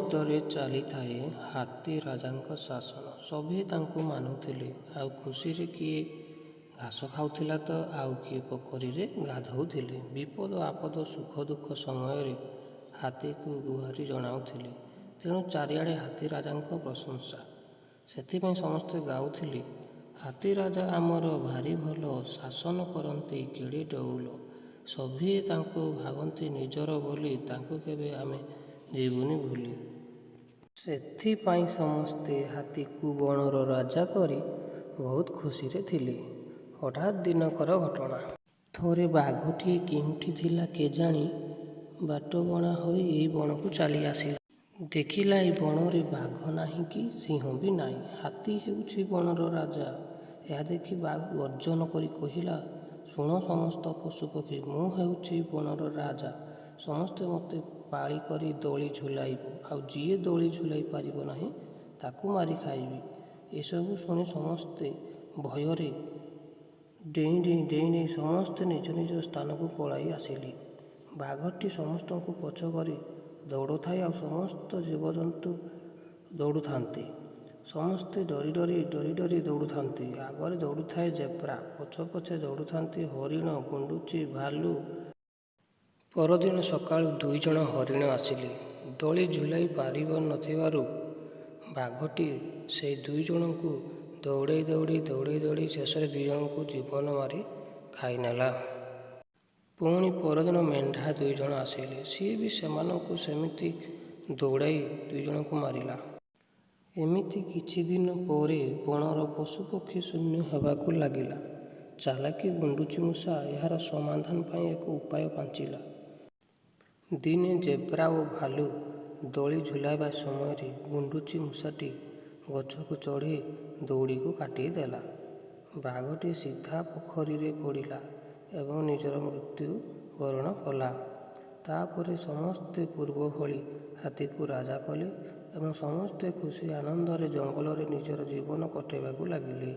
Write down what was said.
ଭିତରେ ଚାଲିଥାଏ ହାତୀ ରାଜାଙ୍କ ଶାସନ। ସଭିଏଁ ତାଙ୍କୁ ମାନୁଥିଲେ ଆଉ ଖୁସିରେ କିଏ ଘାସ ଖାଉଥିଲା ତ ଆଉ କିଏ ପୋଖରୀରେ ଗାଧୋଉଥିଲେ। ବିପଦ ଆପଦ, ସୁଖ ଦୁଃଖ ସମୟରେ ହାତୀକୁ ଗୁହାରି ଜଣାଉଥିଲେ। ତେଣୁ ଚାରିଆଡ଼େ ହାତୀ ରାଜାଙ୍କ ପ୍ରଶଂସା। ସେଥିପାଇଁ ସମସ୍ତେ ଗାଉଥିଲେ, ହାତୀ ରାଜା ଆମର ଭାରି ଭଲ, ଶାସନ କରନ୍ତି କେଡ଼େ ଡଉଲ। ସଭିଏଁ ତାଙ୍କୁ ଭାବନ୍ତି ନିଜର ବୋଲି, ତାଙ୍କୁ କେବେ ଆମେ ଯିବୁନି ଭୁଲି। ସେଥିପାଇଁ ସମସ୍ତେ ହାତୀକୁ ବଣର ରାଜା କରି ବହୁତ ଖୁସିରେ ଥିଲେ। ହଠାତ୍ ଦିନକର ଘଟଣା। ଥରେ ବାଘଟିଏ କେଉଁଠି ଥିଲା କେଜାଣି ବାଟବଣା ହୋଇ ଏହି ବଣକୁ ଚାଲିଆସିଲା। ଦେଖିଲା ଏ ବଣରେ ବାଘ ନାହିଁ କି ସିଂହ ବି ନାହିଁ। ହାତୀ ହେଉଛି ବଣର ରାଜା। ଏହା ଦେଖି ବାଘ ଗର୍ଜନ କରି କହିଲା, ଶୁଣ ସମସ୍ତ ପଶୁପକ୍ଷୀ, ମୁଁ ହେଉଛି ବଣର ରାଜା। ସମସ୍ତେ ମୋତେ ପାଳି କରି ଦୋଳି ଝୁଲାଇବ, ଆଉ ଯିଏ ଦୋଳି ଝୁଲାଇ ପାରିବ ନାହିଁ ତାକୁ ମାରି ଖାଇବି। ଏସବୁ ଶୁଣି ସମସ୍ତେ ଭୟରେ ଡେଇଁ ଡେଇଁ ଡେଇଁ ଡେଇଁ ସମସ୍ତେ ନିଜ ନିଜ ସ୍ଥାନକୁ ପଳାଇ ଆସିଲେ। ବାଘଟି ସମସ୍ତଙ୍କୁ ପଛ କରି ଦୌଡ଼ୁଥାଏ ଆଉ ସମସ୍ତ ଜୀବଜନ୍ତୁ ଦୌଡ଼ୁଥାନ୍ତି। ସମସ୍ତେ ଡରି ଡରି ଡରି ଡରି ଦୌଡ଼ୁଥାନ୍ତି। ଆଗରେ ଦୌଡ଼ୁଥାଏ ଜେବ୍ରା, ପଛେ ପଛେ ଦୌଡ଼ୁଥାନ୍ତି ହରିଣ, ଗୁଣ୍ଡୁଚି, ଭାଲୁ। ପରଦିନ ସକାଳୁ ଦୁଇଜଣ ହରିଣ ଆସିଲେ। ଦୋଳି ଝୁଲାଇ ପାରୁ ନଥିବାରୁ ବାଘଟି ସେଇ ଦୁଇଜଣଙ୍କୁ ଦୌଡ଼େଇ ଦୌଡ଼େଇ ଦୌଡ଼େଇ ଦୌଡ଼େଇ ଶେଷରେ ଦୁଇଜଣଙ୍କୁ ଜୀବନ ମାରି ଖାଇନେଲା। ପୁଣି ପରଦିନ ମେଣ୍ଢା ଦୁଇଜଣ ଆସିଲେ। ସିଏ ବି ସେମାନଙ୍କୁ ସେମିତି ଦୌଡ଼ାଇ ଦୁଇଜଣଙ୍କୁ ମାରିଲା। ଏମିତି କିଛିଦିନ ପରେ ବଣର ପଶୁପକ୍ଷୀ ଶୂନ୍ୟ ହେବାକୁ ଲାଗିଲା। ଚାଲାକି ଗୁଣ୍ଡୁଚି ମୂଷା ଏହାର ସମାଧାନ ପାଇଁ ଏକ ଉପାୟ ପାଞ୍ଚିଲା। ଦିନେ ଜେବ୍ରା ଓ ଭାଲୁ ଦୋଳି ଝୁଲାଇବା ସମୟରେ ଗୁଣ୍ଡୁଚି ମୂଷାଟି ଗଛକୁ ଚଢ଼ି ଦଉଡ଼ିକୁ କାଟିଦେଲା। ବାଘଟି ସିଧା ପୋଖରୀରେ ପଡ଼ିଲା ଏବଂ ନିଜର ମୃତ୍ୟୁ ବରଣ କଲା। ତା'ପରେ ସମସ୍ତେ ପୂର୍ବଭଳି ହାତୀକୁ ରାଜା କଲେ ଏବଂ ସମସ୍ତେ ଖୁସି ଆନନ୍ଦରେ ଜଙ୍ଗଲରେ ନିଜର ଜୀବନ କଟାଇବାକୁ ଲାଗିଲେ।